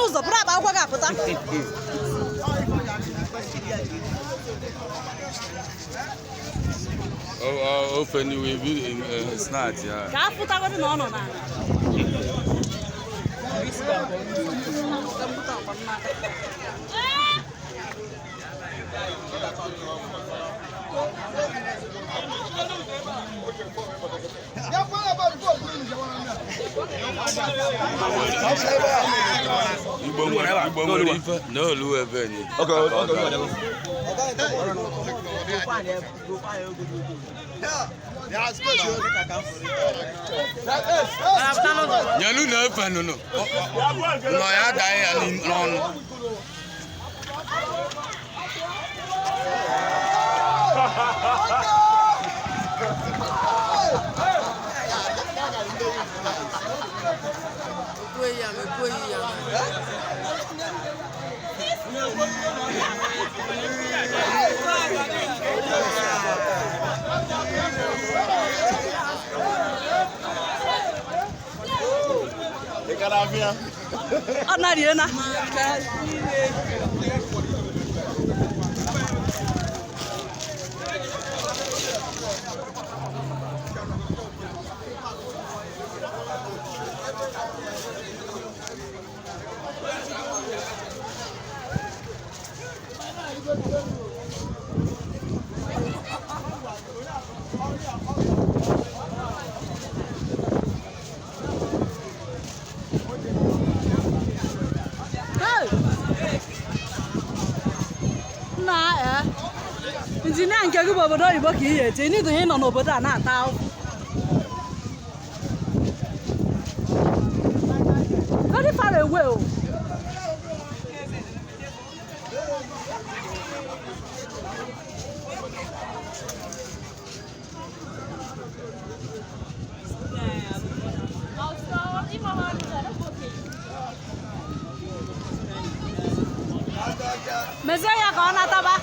N'ụzọ bụrụ akpa akwụkwọ ga-apụta. Ofe n'iwe bi snatch ya. Ka a fụtagodi na ọ nọ n'ala. Igbo nwere ife na olu ebe ni. Okay. Nyelu na efe nụnụ. Nọ ya adaghị ya n'ọnụ. Ọ nariena. Hey! Nna ee, injinia nke gị bụ obodo oyibo ka ị ga-eje n'idu ihe ị nọ n'obodo a na-ata ahụhụ. Very far away o. Mezie ya ka ọ nataba.